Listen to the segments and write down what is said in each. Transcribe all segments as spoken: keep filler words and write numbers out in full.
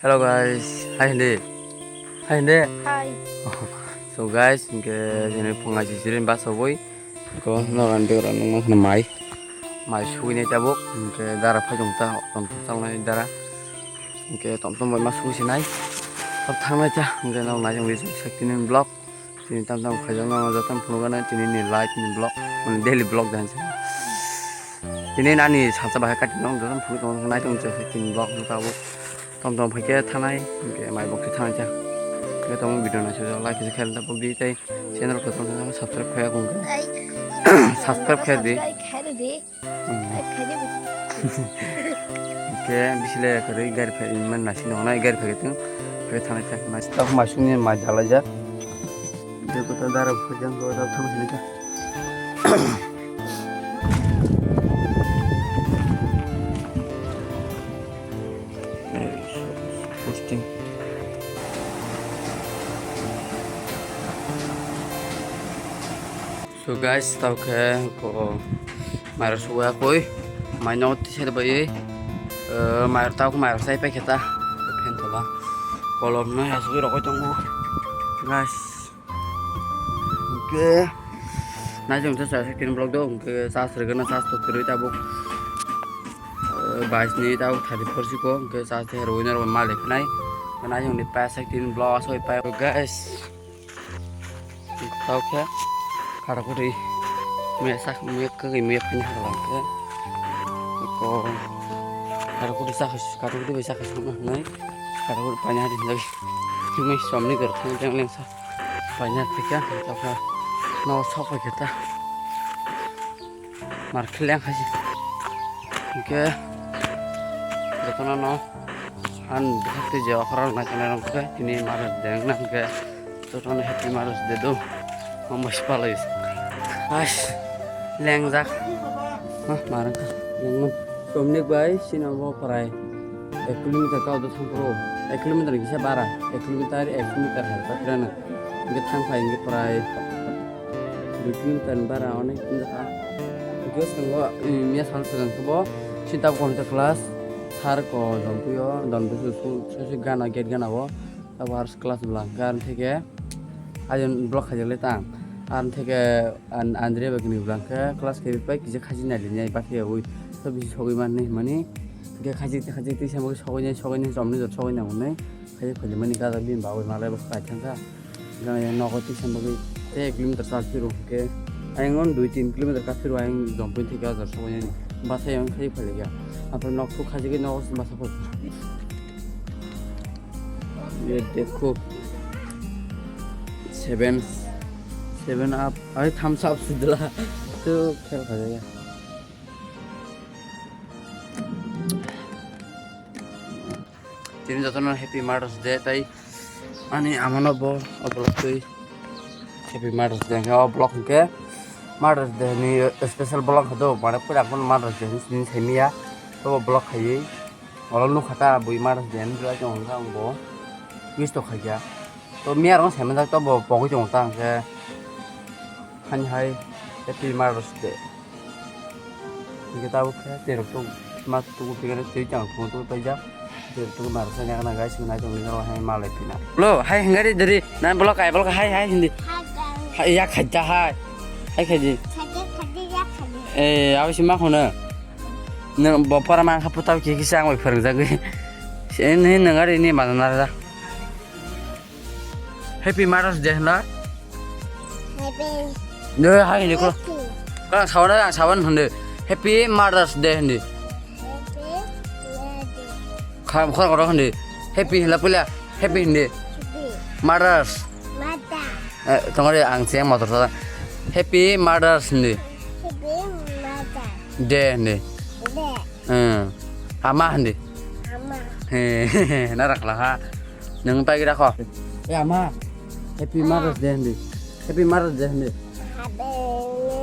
Hello guys, hai hindi. Hai hindi. Hi. So guys, hingke jini phunga sisirin basa boi. Ko noran de ora nung khna mai. Mai sugui ne tabuk, hingke dara phai jong ta, tom tom chang nai dara. Hingke tom tom bai ma sugui sinai. Tom thang nai ta, hingke nang nai jong ri sakti nin vlog. Tini tam tam khaijak no joto phunukgana tini ni live ni vlog, mane daily vlog dan se. Tini ani salsa bahai kati no joto phunuk tong nai tong se tini vlog no tabuk. Tom tom phaikhe thanai, hingke mai bok khe thanai cha. Hingke tamo video naisajak like khe khe tabuk di tei channel khe tong subscribe khe kung khe. Subscribe khe di. Khe bisile kwrwi gari phai man nasi nongnai gari phai tong phai thanai thang nasi tak masuni mai dalai jak. Jeko ta dara phai jang go da thang sini ta. Posting. So guys, tau khe ko mairok suya koi, maino tisir bai, eh, mairok tau mairok sai pai kheta, phen thola, kolom no asugwi rokoi tongo, guys. Hingke, nai jong sa sa tin vlog do, hingke sa sir gana sa to kiroi tabuk, eh, bais ni tabuk thirty four siko, hingke sa te roi na roi malik nai, nai jong ni pa sa tin vlog asoi pa guys. Tau khe khara kuri me sak me kagwi me phani haklang khe ko khara kuri sak khara kuri bai sak sak ma nai khara kuri pani hari nai me somni gor thang jang leng sa pani hari khe tau khe no sok pai khe ta. Mar khleng hai se. Hingke jotono no han bwkhak twi je okra rok nai tongnai rok khe tini Mother's Day wngna hingke jotono happy Mother's Day do. Hambai se palai se. Ais lengjak. Ha, ma rwngkha. Lengmani. Somnik bai sini obo prai ek kilometer kau do thang phuru. Ek kilometer ni kisa bara. Ek kilometer, ek kilometer hai ta phirano. Hingke thang phai hingke prai. Dui kilometer ni bara onek wngjakha. Hingke swkango, mm, miya sal swkang khe bo sini tabuk computer class sir ko Don Puyo, Don Puyo su-, su-, su gana, gate gana o. Tabuk arts class bwla hingke aroni theke ayang block khaijak le tang. Aroni theke an-, Andrea bai kwnwi bwla hingke class khe pai kisa khachi nai rinai bakhe yaui. To bisi sogwi mani hinmani. Hingke khachi, khachi twi samo sogwi nai, sogwi nai, romni jot sogwi nai hwnwi. Khachi phai mani gajak bini bagwi malai bo khai thangkha. Gana yang nogo twi sam bagwi tei ek kilometer chal phiro hwnkhe ayang on dui tin kilometer ka phiro ayang Jampui theke o jaga soknai ni basa yang khai phai ya. Aphuru nok thuk khachi gwi nogo basa phai. Ye dekho seven seven up ai thumbs up sudla to khel kha ya. Tini jotono happy Mother's Day tai ani amano bo o vlog twi happy Mother's Day hwnkhe o vlog hwnkhe Mother's Day ni special vlog hwdo mane pura phano Mother's Day ni simi ya o vlog khaiwi olo nukha ta bui Mother's Day ni belai tongo hwnkhe ang bo wish to khaikha to miya rok saimanjak to bo pogwi tongo ta hwnkhe hani hai happy Mother's Day. Hingke tabuk khe terok tok ma tuku pigare twi chang tuku tuku paijak. Terok tuku narwksa nyak na guys, nai tongni norok hai malai pina. Lo, hai hingari diri, nai bolok kai bolok hai hai hindi. Hai ya khaja hai. Hai khaji. Khaja khaja ya khaja. Eh, abo si ma khono. Nang bo pora mang kha puta ki ki sang bai phwrwng jagwi. Sen hin nang ari ni mana nara. Happy Mother's Day hwnla. Happy. De hai ni ko. Happy. Ka sawan ang sawan hwnde. Happy Mother's Day hwnde. Happy Mother's Day. Kham khor khor hwnde. Happy hwnla puila. Happy hwnde. Happy. Mother's. Mother. Eh, tongore ang siang motor sa. Happy Mother's hwnde. Happy Mother. Day hwnde. Day. Hmm. Ama hwnde. Ama. He, na rakla ha. Nang pai gira kho. Eh, ama. Happy Mother's Day hwnde. Happy Mother's Day hwnde. Happy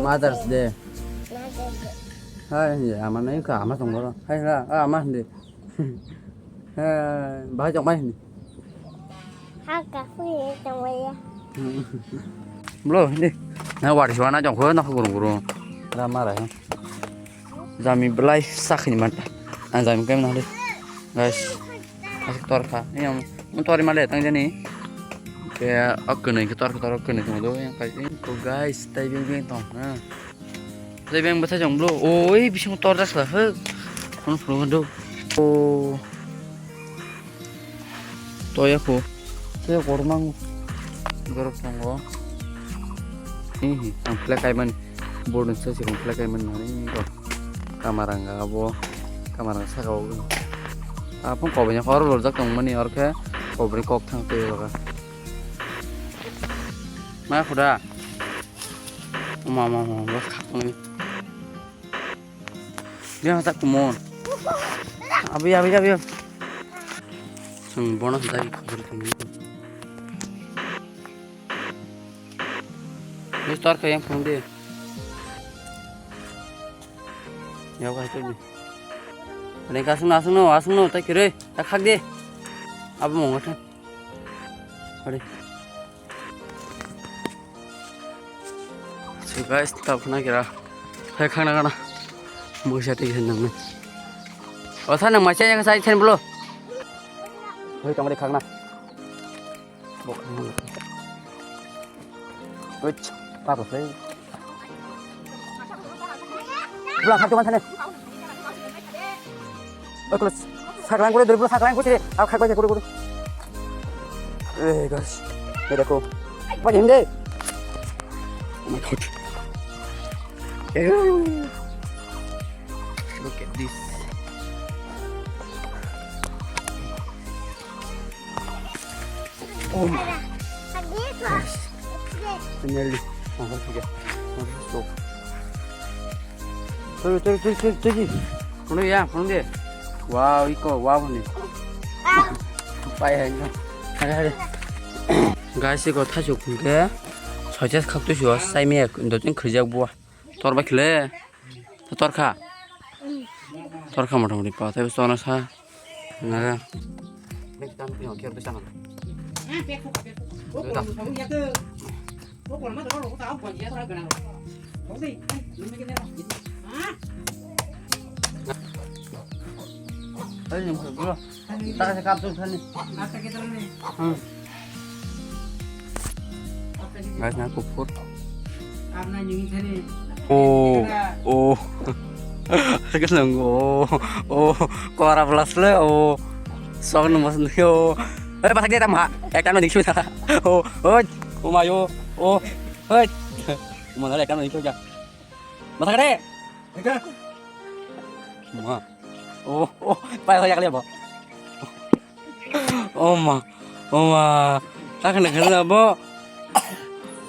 Mother's Day. Mother's Day. Hai, hwnde, ama nai ka ama tong boro. Hai, ha, ah, ama hwnde. Hai, bahai tong bai hwnde. Ha, ka hui tong bai ya. Bro, hwnde. Na wari swana jong kho na gurung gurung. Ra ma ra. Jami belai sakni man. Ang jami kem na hwnde. Guys. Asuk tor kha. Yang tor male tang jani. Ke ok kene ke tor tor ok kene tong do yang kai. Ko guys, tai beng beng tong. Ha. Tai beng basa jong blo. Oi bising tor das la. He. Kon phuru do. O. Toya ko. Toya kormang. Gorok tongo. Hihi, ang flag kaiman. Board ni sasi ang flag kaiman nani ko. Kamarang ga abo. Kamarang saka o. Apung ko banya kor lorjak tong mani orke. Kobri kok thang tei loga. Ma khuda. Ma ma ma ma. Dia tak kumon. Abi abi abi. Sung bonus dari kubur kami. Ini store ke yang pun dia. Ya kah itu. Ini kasung asung no asung no tak kiri tak hak dia. Apa mau ngerti? Hari. So guys, tab khna kira. Hai khna khna. Musa tik hen nang. O sa nang masa yang sai chen blo. Hoi tong ri khna. Bok khna. Wait, pa bosai. Bula khak man thane. Oke, saklang kore dulu, saklang kore, aku khak baca kore kore. Eh, guys, ini aku. Apa ini deh? Oh my God. Eh. Look at this. Oh my. Finally. Tunggu ya, tunggu deh. Wow, iko, wow nih. Pai hai no. Guys, iko thasuk hingke. Soitas khak tu sio, sai me yak, dotin khrijak bua. Tor ba khle. Tor kha. Tor kha motamoti pa, tei bwskango sa. Naga. Hai, ni bro. Taka se kap tu thani. Hmm. Guys, na kuphur. Oh, oh. Kenang, oh, oh. Kora plus le, oh. Sok no mas nyo. Eh, pasak dia tam ha. Ekta no diksu ta. Oh, oh. Oh my, oh, oh. Hei. Mana le ekta no diksu ja. Masak deh. Ma. Oh, oh, pai hoyak le bo. Oh ma, oh ma. Tak kena kena bo.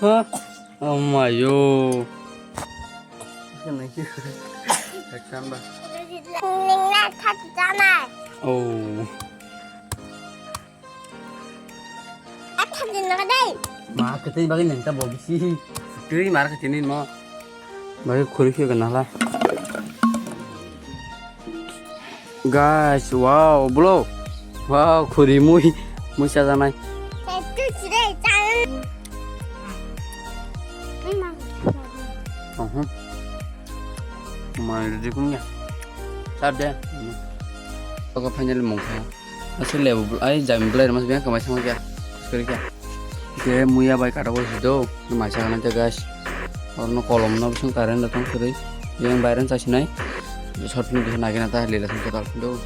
Hah? Oh ma yo. Kena ki. Ekam ba. Ningna thak janai. Oh. Atham din naga dai. Ma ketei bagwi nang ta bo bisi. Twi mar ketini mo. Bagwi khuri khe gana la. Guys, wow, bro. Wow, khuri mui. Mui sajanai. Twi chire chan. Aha. Mai ridi kun ya. Sab de. Ogo finally mungkha. Aswk lebu bwlai, ai jami bwlai rwma sibiyang kwmai sama kya. Kwrwi kya. Ke muya bai katok bai hido. Maisa kana te guys. Orno kolom no bising current da tong kwrwi. Yang bayran chasinai. Short film bisa nagina ta lila sing total do.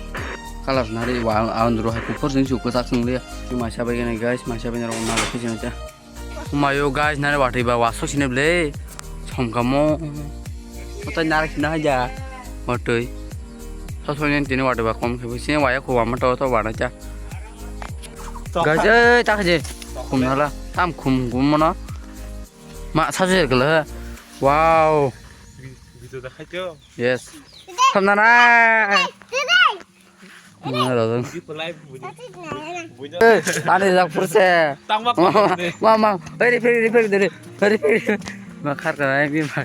Color nari wa aun duru hai kupur sing suku tak sing liya. Maisa bai kana guys, maisa bai na rong na lokaci na ta. Omayo guys, nare watwi ba wasok sini ble. Somkamo. Otai nare sini haja. Watwi. Sosok ni tini watwi ba kom khe sini waya ko wama to to wana cha. Guys, eh, tak je. Khum nala. Tam khum khum mono. Ma sa je gele. Wow. Video dekhai to. Yes. Samna na. Ani jak purse. Tangma. Ma ma. Eri peri peri dere. Eri peri. Ma khar ka ai bi ma.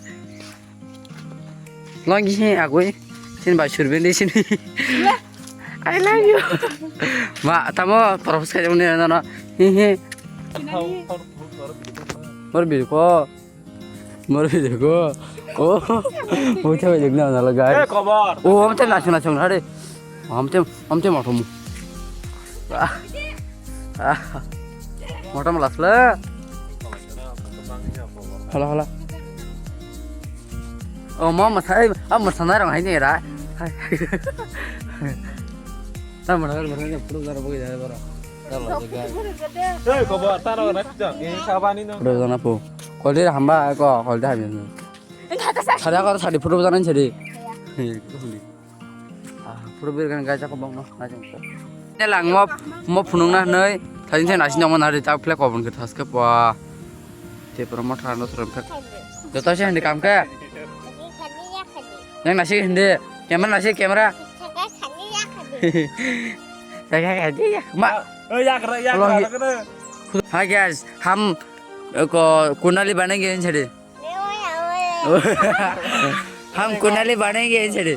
Longi he agoi. Sin bai surbe ni sin. I love you. Ma tamo propose kai ni na na. He he. Mor bi ko. Mor video ko. Oh. Mo cha video na na lagai. Eh, khobor. Oh, amte na chuna chuna re. Amte amte ma thomu. Ah. Ah. Motom lasle. Hala, hala. Oh, mama saya, ah, mama sana orang ini ra. Hai. Sama orang orang yang perlu darah bagi darah bara. Hey, kobo taro na pijak. Eh, sabani no. Bro, sana po. Kol dia hamba ko, kol dia habis. Enggak ada sakit. Sada kor sadi photo bujana sadi. He, ko huni. Ah, photo bir kan gaja ko bang no, gaja ko. Ne lang mo, mo phunung na noi, thajin thai nasi nang mo nari tak phle kobon ke thas ke pa. Te pro mo thar no thar phe. Joto se hindi kam ke. Yang nasi hindi, camera nasi camera. Jaga kadi ya. Ma. Oh, yakra, yakra, Tolong yakra. Hi guys, ham ko kunali banenge sadi. हम कुणाली बनेंगे छेड़े।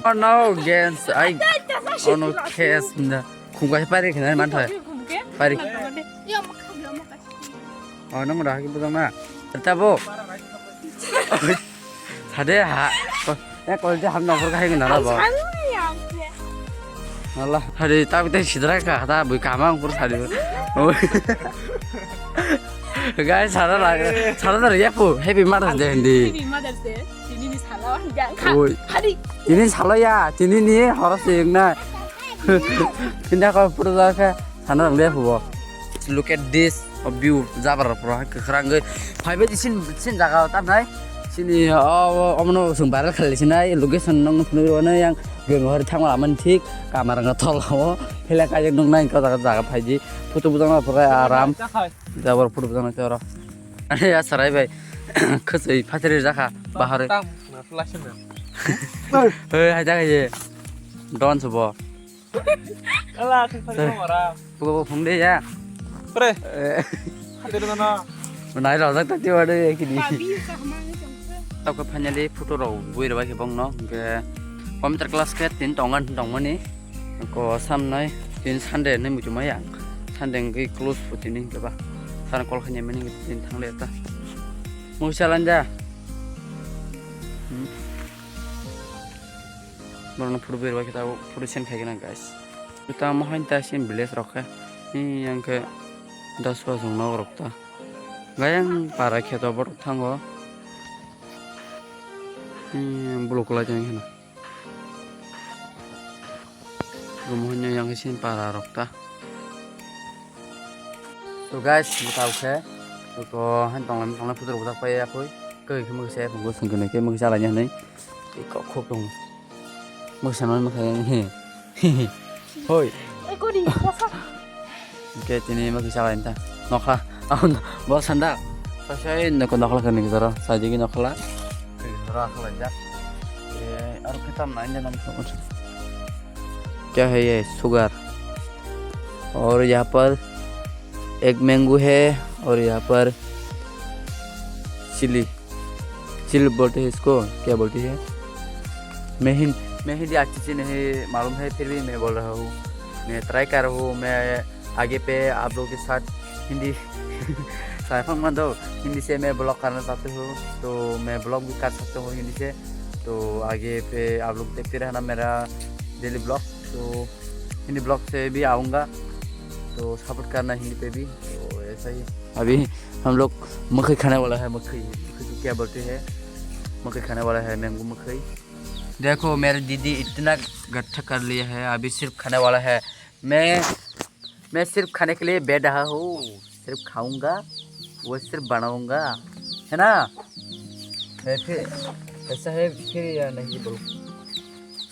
Oh no, games. I oh no, case na. Khum ka pari khna man thai. Pari. Oh, nang ra ki budang na. Tabo. Sade ha. Eh, kol je ham nang ka hai na ba. Nala, hari ta bete sidra ka ta bui kama ang pur sari. Guys, sara la, sara la ya pu. Happy Mother's Day hindi. Happy Mother's Day. Tini ni sala wan jang kha. Oi. Hari. Tini sala ya, tini ni horos yang na. Tini ko pura ka sana le pu. Look at this view, jabar pura kwkhwrang gwi. Phaibai di sin, sin jaga tam nai. Sini o, o, omono sung viral khalai sinai location nang phunui rw nai yang. Geng hor thangma aman thik kamar nga thol o. Phela kajak nung nai ko jaga jaga phaidi. Photo bujang na pura aram. Jabar photo bujang na chora. Ani ya sarai bai. Khasui phatri jakha bahar. Tam na flash na. Hei hai jaga ye. Don subo. Ala, thik thak dong ora. Buka buka phung de ya. Pre. Eh. Hadir mana? Nai rojak tadi waduh ya kini. Babi kahmang jongsa. Tauke finally photo rok bui rwbai khe bongno. Hingke computer class khe tin tongan tongmani. Ko samnai tin Sunday ni muchuma ya. Sunday hingke close po tini hingke ba. Sana call khaini mani tin thangle ta. Musa lanja. Hmm. Borokno photo berbai khe tabuk photo send khai gana guys. Tamo hain ta sin village rok khe. Ni yang khe das was nok rok ta. Gayang para kheto borok thango. Ni blue colour jang hino. Romo hanya yang khe sin para rok ta. So guys, bwtao khe ko han tonglam tonglam photo rok pai ya koi. Koi khe moksa ya phungo sung kene khe moksa lai ya hinui. Ko khok tong. Moksa noi moksa ya he. Hoi. Ekori kosa. Oke, tini moksa lai ta. Nokha. Aun bol sanda. Sasai nokho nokla kene jora. Sajigi nokla. Khe jora khlai jak. Eh, aro khe tam nai nang. क्या है ये? शुगर। और यहाँ पर एक मैंगो है और यहाँ पर चिली। चिली बोलते हैं इसको, क्या बोलती है? मैं हिंद-, मैं हिंदी अच्छे से नहीं मालूम है, फिर भी मैं बोल रहा हूँ। मैं ट्राई कर रहा हूँ, मैं आगे पे आप लोगों के साथ हिंदी साइफंग मत दो, हिंदी से मैं ब्लॉग करना चाहती हूँ, तो मैं ब्लॉग भी कर सकता हूँ हिंदी से। तो आगे पे आप लोग देखते रहना मेरा डेली ब्लॉग। तो हिंदी ब्लॉग से भी आऊँगा, तो सपोर्ट करना हिंदी पे भी। तो ऐसा ही अभी हम लोग मकई खाने वाला है। मकई, मकई को क्या बोलते हैं? मकई खाने वाला है, मैंगो मकई। देखो, मेरी दीदी इतना गट्ठा कर लिया है, अभी सिर्फ खाने वाला है। मैं, मैं सिर्फ खाने के लिए बैठ रहा हूँ, सिर्फ खाऊंगा, वो सिर्फ बनाऊंगा, है ना? मैं फिर, ऐसा है फिर या नहीं बोलो?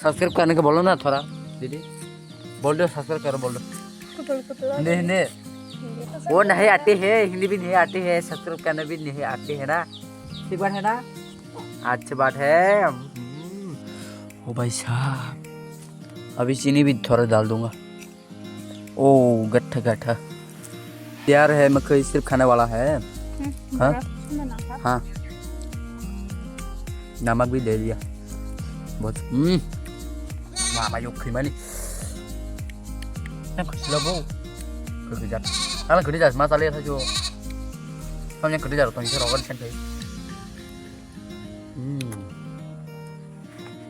सब्सक्राइब करने को बोलो ना थोड़ा, दीदी। बोल दो, सब्सक्राइब करो, बोल दो। कुतुल कुतुल। हिंदी, हिंदी। हिंदी तो वो सब नहीं आती है, हिंदी भी नहीं आती है, सब्सक्राइब करना भी नहीं आती है ना? ठीक बात है ना? अच्छी बात है। हम्म। ओ भाई साहब, अभी चीनी भी थोड़ा डाल दूंगा। ओ, गट्ठा गट्ठा। तैयार है, मकई सिर्फ खाने वाला है। हम्म, हाँ? बड़ा सुंदर ना था। हाँ। नमक भी दे दिया। बहुत, हम्म। Mama yok khimani. Nang khutila bo. Khutijak. Nang khutijak ma chale thajo. Samjang khutijak tong se rogan sen thai. Hmm.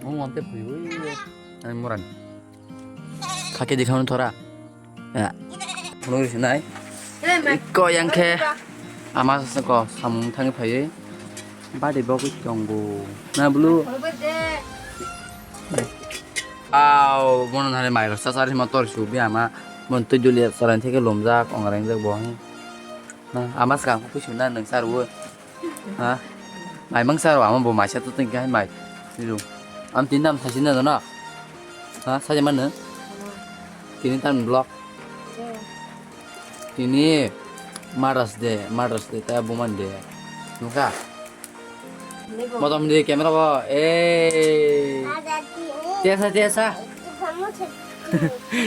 Mo ngon te pui ui. Ani moran. Khake dikhano thora. Ya. Phunuk risi nai. Ko yang khe ama ko samung thangwi phaiwi. Badi bogwi tongo. Na bulu. Au, bono nare mai rasa sari ma tor su bi ama. Mon tu julia saran theke lomjak ongreng jak bo. Ha, ama swkang khe puisina nwng sa rwo. Ha? Mai mang sa rwo, ama bo mai sa tu tong khe mai. Rw. Am tin dam thaisina dano. Ha, saja mano. Tini tan block. Tini Mother's Day, Mother's Day ta buman de. Nungkha. Motom di camera bo. Eh. Ada di ini. Tiasa, tiasa. Itu kamu sedih.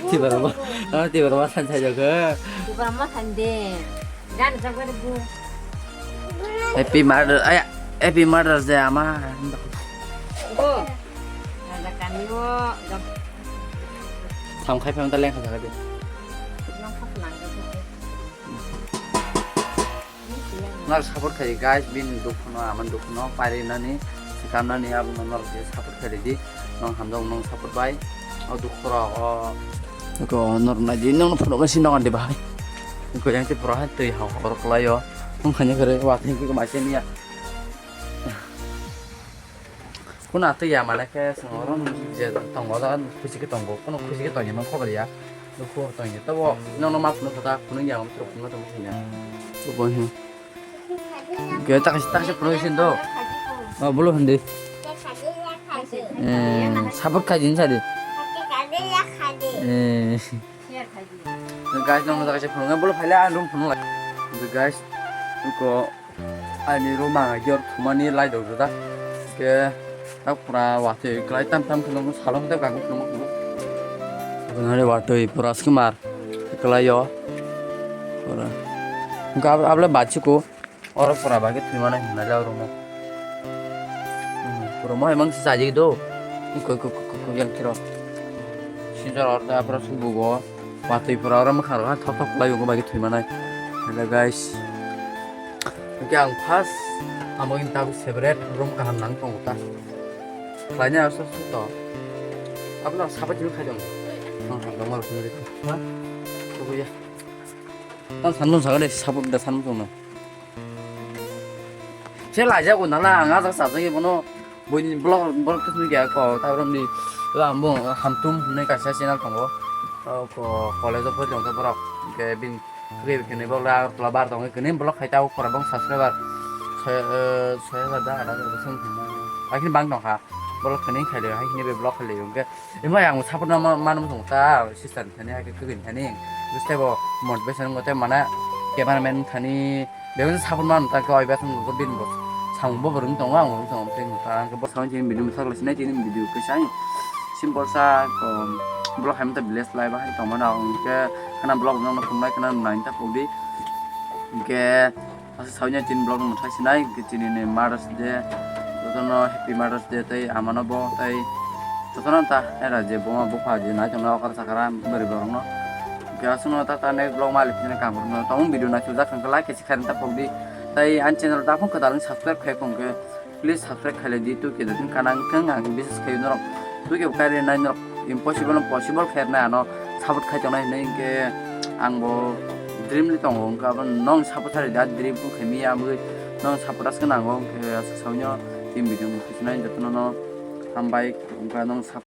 Tiba rama. Oh, tiba rama san saja ke. Tiba rama sande. Gan jago de bu. Happy Mother, ay, Happy Mother's Day ama. Bu. Ada kami wo. Tham khai phang ta leng kha jaga de. Nang khap nang jago. Nang support khai guys, bin dukhuno, aman dukhuno, pairinani, sikamnani, abono norok je support khai di, nong hamjak nong support bai, o dukhu rok, o. Ko norok nai di, nong phunuk si nong andi bahai. Ko yang ti pura hai twi hao, orok lai o, nong khanya kare, wa thing ko mai se niya. Kuna twi ya mane khe, song oro je tongo, da khusi khe tongo, kono khusi khe tongya man khobor ya. Dukhu tongya, tabo, nong no ma phunuk kha ta, phunuk ya, phunuk tongmo khina. Bo hin. Ge tak tak se promotion do. Oh, bolo hindi. Eh, support khai din sadi. Eh. Guys, nong tak se promotion bolo phaile an room phone. Guys, ko ani room ang jor thumani lai do da. Ke tak pura wate klai tam tam khno salong te gagu khno. Nare wate pura skimar. Kelaio. Pura. Gab able bachi ko. Oro pura bagi thwi mano hinna jao rwmo. Pura mo emang se chaji do. Koi koi koi koi yang kiro. Sinjar orda pura subugo. Watwi pura oro mwkhang rok thok thok khlai o bagi thwi manai. Hello guys. Hwnkhe ang first amo in tabuk separate room kaham nang tongo ta. Khlainai aswk aswk to. Abno sabai chini khaidong. Ang hamdong maro sini. Ha? Kubuya. Tang sanmung saga de sabuk da sanmung tongno. Se laijak o nala ang ajak sajak bono buini blog blog khe nugya ko ta romni lambo hamtum hinwi kaisa channel tongo. O ko college o pori tongte borok ke bin kre kene bo la la bar tongo kene blog khai ta o korabang subscriber soi soi hajar da ada song. Akhir bang tongkha blog kene khai le hai hini be blog khai le hwnkhe. Ema yang support no ma-, manwi tong ta sister thani hai khe kwbin thani. Bwsai bo motivation wngwi tei mana cameraman thani bebak support man ta khe oi bas wngwi bin bo samung bo rwng tongo ang rwng tongo tei ta ang khe bo samung chini video mwsak lai sinai chini video khe sai simple sa ko blog hai mata village life hai tong mano ang khe khana blog no phunai khana nai ta pudi hwnkhe Aswk saui nai tini vlog no mwthai sinai, hwnkhe tini ni Mother's Day, jotono Happy Mother's Day tei amano bo tei jotono ta era je buma bupha je nai tongna okra sakara bwrwi borok no. Hwnkhe aswk no ta ta next vlog ma liphi nai kang borok no tamo video nai chujak hwnkhe like khe si khairok ta pokdi tei ani channel ta phung kwtal wng subscribe khai phung khe please subscribe khai lai di tu khe joto kanang thung ang bises khai norok tu khe kari nai norok. Impossible no possible khe rwnai ano support khai tongnai hinwi hwnkhe ang bo dream ni tongo hwnkhe abo nong support sai da dream khe mi abwi nong support aswk nango hwnkhe aswk saui no team video no khusinai jotono no hambai hwnkhe nong support